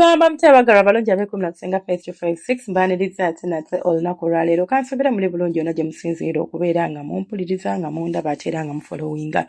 Mugamba mutya abagalwa abalungi ab'ekumi na kusenga 5256? Mbaaniriza ate nate olunaku olwaleero. Kansuubire muli bulungi yonna gye musinziira okubeera nga mumpuliriza, nga mundaba, ate era nga mufollowinga.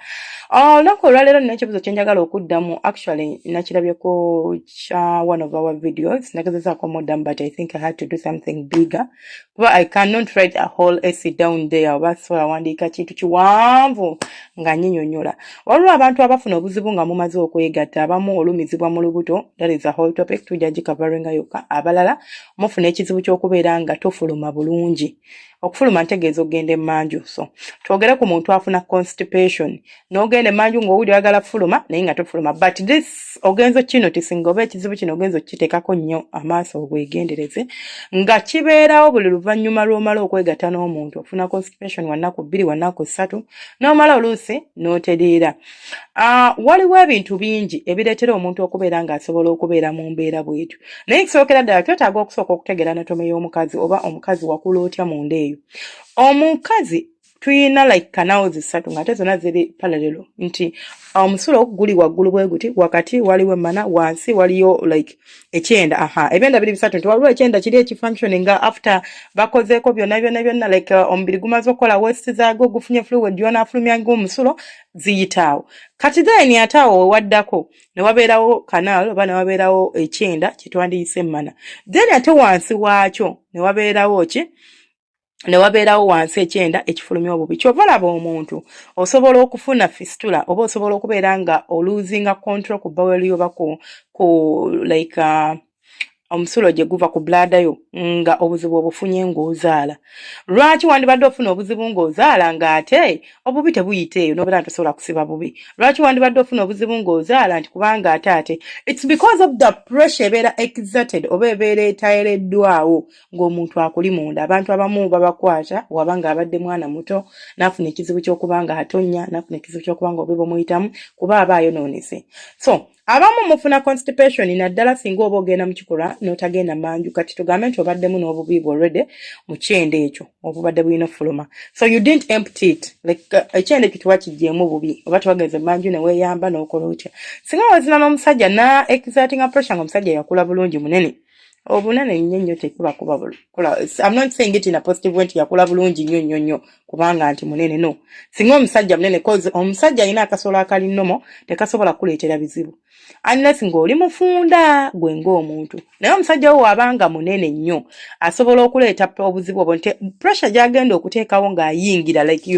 Olunaku olwaleero nina ekibuzo kye njagala okuddamu. Actually, nakirabyeko kya one of our videos, nagezezaako omuddamu, but I think I had to do something bigger kuba I cannot write a whole essay down there, oba sobola wandiika kintu kiwanvu nga nyinyonnyola. Waliwo abantu abafuna obuzibu nga mumaze okwegatta. Abamu olumizibwa mu lubuto, that is a whole topic, tujja gicoveringa yokka. Abalala mufuna ekizibu ky'okubeera nga tofuluma bulungi. Okufuluma ntegeeza okugenda emmanju. So twogere ku muntu afuna constipation, n'ogenda emmanju ng'owulira oyagala fuluma naye nga tofuluma. But this ogenza okinoticinga, oba ekizibu kino ogenza okukiteekako nnyo amaaso obwegendereze, nga kibeerawo buli luvannyuma lw'omala okwegatta n'omuntu. Ofuna constipation wa nnaku 2, wa nnaku 3, n'omala oluusi n'otereera. Waliwo ebintu bingi ebireetera omuntu okubeera ng'asobola okubeera mu mbeera bw'etyo, naye ekisookera ddala twetaaga okusooka okutegeera anatomy y'omukazi, oba omukazi wakula otya munda eyo. Omukazi tuyina like canals ssatu ng'ate zonna ziri parallel, nti omusulo guli waggulu bwe guti, wakati waliwo emmana, wansi waliyo like ekyenda. Aha, ebyenda biri bisatu, nti waliwo ekyenda kiri ekifunctioning after bakozeeko byonna byonna byonna, like omubiri gumaze okukola waste zaagwo, gufunye fluid gy'onaafulumya ng'omusulo, ziyitaawo. Kati then ate awo wewaddako ne wabeerawo canal, oba ne wabeerawo ekyenda kyetwandiyise emmana. Then ate wansi waakyo ne wabeerawo ki? Ne wabeerawo wansi ekyenda ekifulumya obubi. Kyova laba omuntu osobola okufuna fistula, oba osobola okubeera nga olosinga control ku bowel, oba ku like omusulo gye guva ku bladder yo, nga obuzibu obufunye ng'ozaala. Lwaki wandibadde ofuna obuzibu ng'ozaala ng'ate obubi tebuyita eyo, n'obeera nti tosobola kusiba bubi? Lwaki wandibadde ofuna obuzibu ng'ozaala nti kubanga ate it's because of the pressure ebeera exerted, oba ebeera etayereddwawo ng'omuntu akuli munda. Abantu abamu babakwata waba ng'abadde mwana muto, n'afuna ekizibu ky'okuba nga atonnya, n'afuna ekizibu ky'okuba nga obubi bumuyitamu kuba aba ayonoonese. So abamu mufuna constipation naddala singa oba ogenda mu kikolwa n'otagenda manju. Kati tugambe nti obaddemu n'obubi bwo already mu kyenda ekyo obubadde bulina ofuluma, so you didn't empty it, like ekyenda ekyo tewakiggyeemu bubi, oba tewageze manju ne weeyamba n'okola otya. Singa wazina n'omusajja na exertinga pressure, nga omusajja yakula bulungi, munene, obunene nnyo nnyo, tekuba kuba kula. I'm not saying it in a positive way nti yakula bulungi nnyo nnyo nnyo kubanga nti munene. No, singa omusajja munene, 'cause omusajja alina akasolo akali normal, tekasobola kukuleetera bizibu unless ng'oli mufunda gwe ng'omuntu. Naye omusajja wo waabanga munene nnyo, asobola okuleeta obuzibu obwo, nti pressure gy'agenda okuteekawo ng'ayingira, like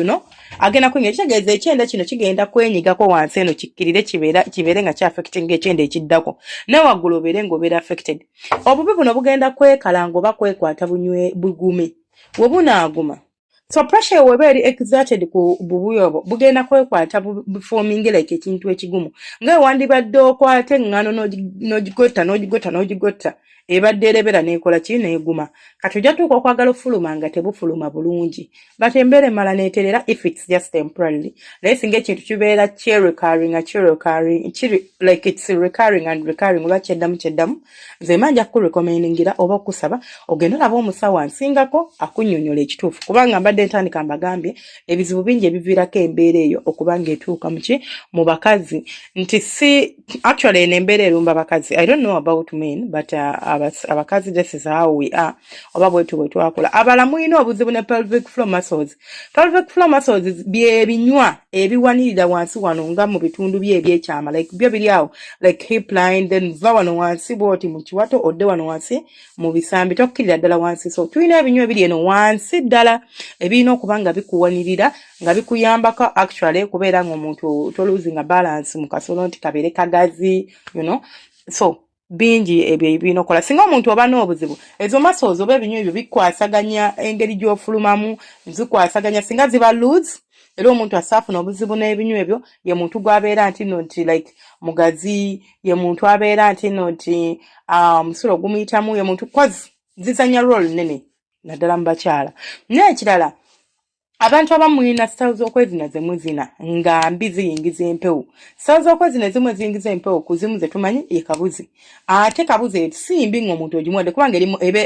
agenda kuyingira, kitegeeza ekyenda kino kigenda kwenyigako wansi eno, kikkirire, kibeere nga kyaffectinga ekyenda ekiddako, naye waggulu obeere ng'obeera affected. Obubi buno bugenda kwekalanga oba kwekwata bunywe bugume we bunaaguma. So pressure weba eri exerted ku bubi obwo, bugenda kwekwata, buforming like ekintu ekigumu, nga wandibadde okwata eŋŋano n'ogigotta, n'ogigotta, n'ogigotta, ebadde erebera n'ekola ki? N'eguma. Kati ojja tuuka okwagala ofuluma nga tebufuluma bulungi, but embeera emala n'eterera if it's just temporarily. Naye singa ekintu kibeera kyerecurring, kyerecurring, kiri like it's recurring and recurring, oba kyeddamu kyeddamu, nze mba nja kukurecommendingira oba okusaba ogende olaba omusawo ansingako akunnyonnyola ekituufu, kubanga mbadde ntandika mbagambye ebizibu bingi ebiviirako embeera eyo okuba ng'etuuka muki mu bakazi, nti si actually eno embeera erumba bakazi. I don't know about men, but abakazi, this is how we are, oba bwetu bwe twakola. Abala mulina obuzibu ne pelvic floor muscles. Pelvic floor muscles byebinywa ebiwanirira wansi wano nga mu bitundu bye ebyekyama, like byo biri awo like hip line, then va wano wansi bwoti mu kiwato, odde wano wansi mu bisambi, tokkirira ddala wansi. So tulina ebinywa ebiri eno wansi ddala ebirina okuba nga bikuwanirira, nga bikuyambako actually kubeera nga omuntu tolosinga balance mu kasolo, nti kabeere kagazi. So bingi ebyo ebirina okukola singa omuntu oba n'obuzibu. Ezo muscles oba ebinywa ebyo bikwasaganya engeri gy'ofulumamu, zikwasaganya. Singa ziba loose, era omuntu asaafuna obuzibu n'ebinywa ebyo, ye muntu gw'abeera nti no nti like mugazi, ye muntu abeera nti no nti omusulo gumuyitamu, ye muntu, 'cause zizanya role nene naddala mu bakyala. N'ekirala, abantu abamu mulina style z'okwezina ze muzina nga mbi, ziyingiza empewo. Style z'okwezina ezimu eziyingiza empewo, ku zimu ze tumanyi ye kabuzi. Ate kabuzi si mbi ng'omuntu ogimuwadde, kubanga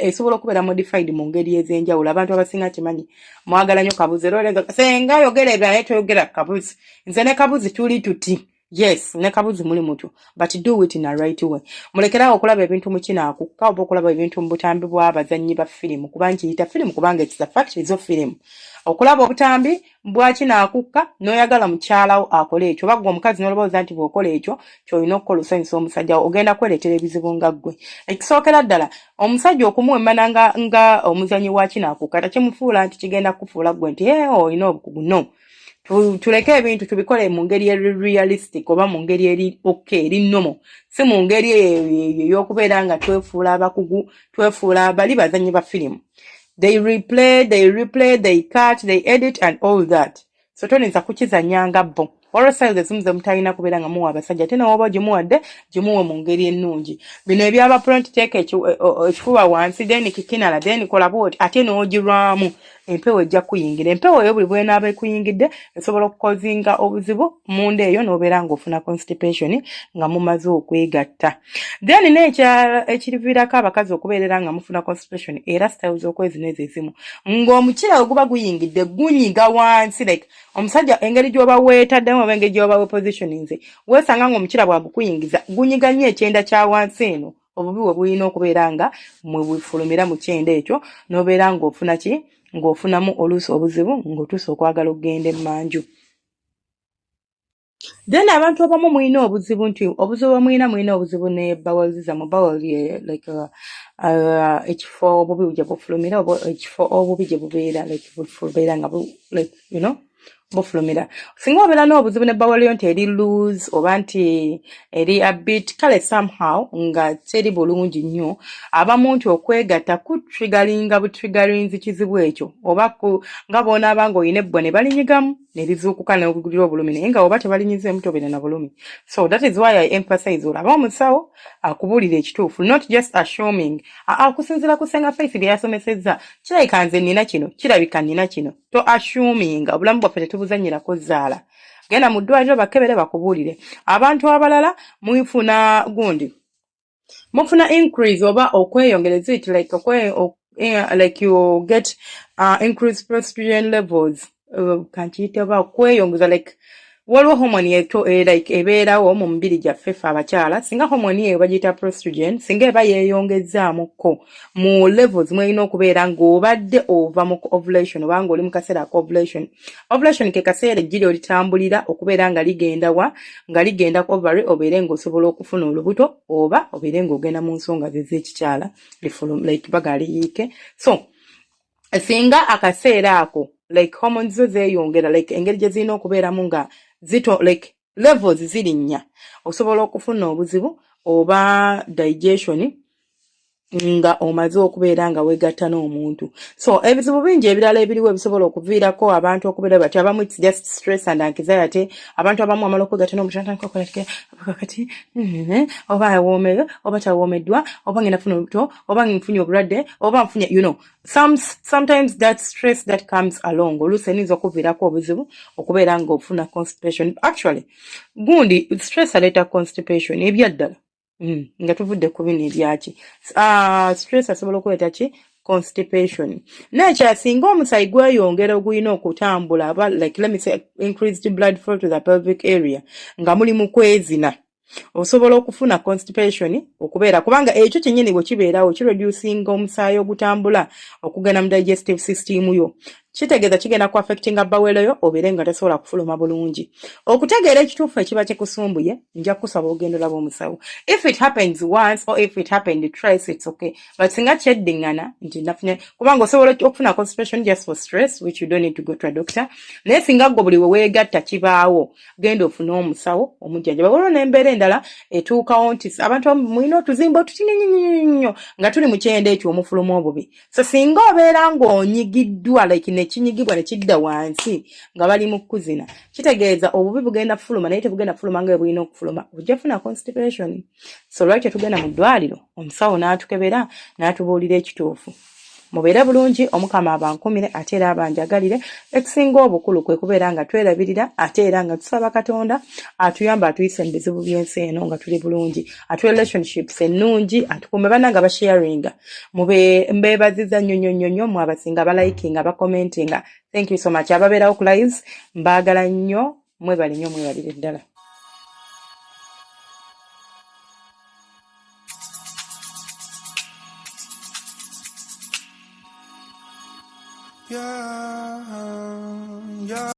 esobola okubeera modified mu ngeri ez'enjawulo. Abantu abasinga kimanyi mwagala nnyo kabuzi, era olenga senga yogera ebyo, naye toyogera kabuzi. Nze ne kabuzi tuli tuti. Yes, ne kabuzi muli mutyo, but do it in a right way. Mulekerawo okulaba ebintu mu kinaakukka oba okulaba ebintu mu butambi bw'abazannyi ba firimu, kuba nkiyita firimu kubanga it's a fact, ezo firimu. Okulaba obutambi bwa kinaakukka n'oyagala mukyalawo akole ekyo, oba ggwe omukazi n'olowooza nti bw'okola ekyo ky'olina okukola osanyusa omusajja wo, ogenda kwereetera ebizibu nga ggwe. Ekisookera ddala, omusajja okumuwemmana nga omuzannyi wa kinaakukka tekimufuula nti kigenda kukufuula ggwe nti ee olina obukugu. No, tuleke ebintu tubikole mu ngeri eri realistic oba mu ngeri eri okay, eri normal, si mu ngeri eyo ey'okubeera nga twefuula abakugu, twefuula bali bazannyi ba firimu. They replay, they replay, they cut, they edit and all that. So toyinza kukizannya nga bo. Waliwo styles ezimu ze mutalina kubeera nga muwa abasajja, ate newoba ogimuwadde, gimuwe mu ngeri ennungi. Bino ebyaba pro nti teeka ekifuba wansi, then kikinala, then kola bwoti, ate n'ogirwamu, empewo ejja kuyingira. Empewo eyo buli bwenaaba ekuyingidde esobola okukozinga obuzibu munda eyo, n'obeera ng'ofuna constipation nga mumaze okwegatta. Then n'ekirala ekiriviirako abakazi okubeerera nga mufuna constipation, era styles z'okwezina ezo ezimu, ng'omukira we guba guyingidde gunyiga wansi, like omusajja engeri gy'oba weetaddemu oba engeri gy'oba wepositioninze, weesanga ng'omukira bwagukuyingiza gunyiga nnyo ekyenda kya wansi eno, obubi we bulina okubeera nga mwe bufulumira mu kyenda ekyo, n'obeera ng'ofuna ki, ng'ofunamu oluusi obuzibu ng'otuuse okwagala okugenda emmanju. Then abantu abamu mulina obuzibu nti obuzibu bwe mulina obuzibu ne bowels zammwe. Bowel ye like ekifo obubi gye bufulumira oba ekifo obubi gye bubeera, like bubeera nga like bufulumira. Singa obeera n'obuzibu ne bowel yo nti eri loose oba nti eri a bit kale somehow nga teri bulungi nnyo, abamu nti okwegatta kutriggeringa butriggerinzi kizibu ekyo, oba nga bw'onaaba ng'olina ebbwa ne balinyigamu ne lizuukuka n'ogulira obulumi, naye nga oba tebalinyizeemu tobeera na bulumi. So that is why I emphasize olabe omusawo akubuulira ekituufu, not just assuming okusinziira ku Senga Faith bye yasomesezza, kirabika nze nina kino, kirabika nina kino. To assuming. Obulamu bwaffe tetubuzannyirako zzaala. Genda mu ddwaliro bakebere bakubuulire. Abantu abalala mwifuna gundi, mufuna increase oba okweyongereza it like like you get increased estrogen levels, kankiyite oba okweyongeza, like waliwo hormone eto like ebeerawo mu mubiri gyaffe ffe abakyala. Singa hormone eyo bagiyita proestrogen, singa eba yeeyongezzaamuko mu levels mwerina okubeera ng'obadde ova mu ovulation oba ng'oli mu kaseera aka ovulation. Ovulation ke kaseera eggi olitambulira okubeera nga ligenda wa, nga ligenda ku ovary, obeere ng'osobola okufuna olubuto oba obeere ng'ogenda mu nsonga ze ez'ekikyala, like baga liyiike. So singa akaseera ako like hormones zo zeeyongera, like engeri gye zirina okubeeramu nga zito, like levels zirinnya, osobola okufuna obuzibu oba digestion nga omaze okubeera nga weegatta n'omuntu. So ebizibu bingi ebirala ebiriwo ebisobola okuviirako abantu okubeera bati. Abamu it's just stress and anxiety. Abantu abamu amala okwegatta n'omuntu natandika okukola kati oba awoomere oba tawoomeddwa, oba ngenda funa olubuto, oba nfunye obulwadde, oba nfunye sometimes that stress that comes along oluusi eyinza okuviirako obuzibu okubeera ng'ofuna constipation. Actually gundi stress aleeta constipation ebyaddala. Nga tuvudde ku bino ebyaki, stress asobola okuleeta ki, constipation. N'ekirala, singa omusaayi gweyongera ogulina okutambula aba like, let me say, increased blood flow to the pelvic area nga muli mu kwezina, osobola okufuna constipation okubeera, kubanga ekyo kyennyini bwe kibeerawo kireducinga omusaayi ogutambula okugenda mu digestive system yo. Kitegeeza kigenda ku affectinga bowel yo, obeere nga tasobola kufuluma bulungi. Okutegeera ekituufu ekiba kikusumbuye, nja kukusaba ogenda olaba omusawo. If it happens once or if it happened twice, it's okay, but singa kyeddiŋŋana nti nafunye, kubanga osobola okufuna constipation just for stress, which you don't need to go to a doctor, naye singa gwe buli we weegatta kibaawo, genda ofune omusawo omujjanjaba. Waliwo n'embeera endala etuukawo nti abantu abamu mulina otuzimba otutini nnyo nga tuli mu kyenda ekyo omufuluma obubi. So singa obeera ng'onyigiddwa, like nekinyigibwa ne kidda wansi nga bali mu kuzina, kitegeeza obubi bugenda fuluma, naye tebugenda fuluma nga bwe bulina okufuluma, ojja funa constipation. So lwaki tetugenda mu ddwaliro omusawo n'atukebera n'atubuulira ekituufu? Mubeere bulungi, Omukama abankumire ate era abanjagalire. Ekisinga obukulu kwe kubeera nga twerabirira, ate era nga tusaba Katonda atuyambe, atuyise mu bizibu by'ensi eno nga tuli bulungi, atuwe relationships ennungi, atukuume. Bannanga basharinga, mbeebaziza nnyo nnyo nnyo nnyo. Mwe abasinga balikinga, bacommentinga, thank you so much. Ababeerawo ku lives, mbaagala nnyo, mwebale nnyo, mwebalire ddala. Yeah.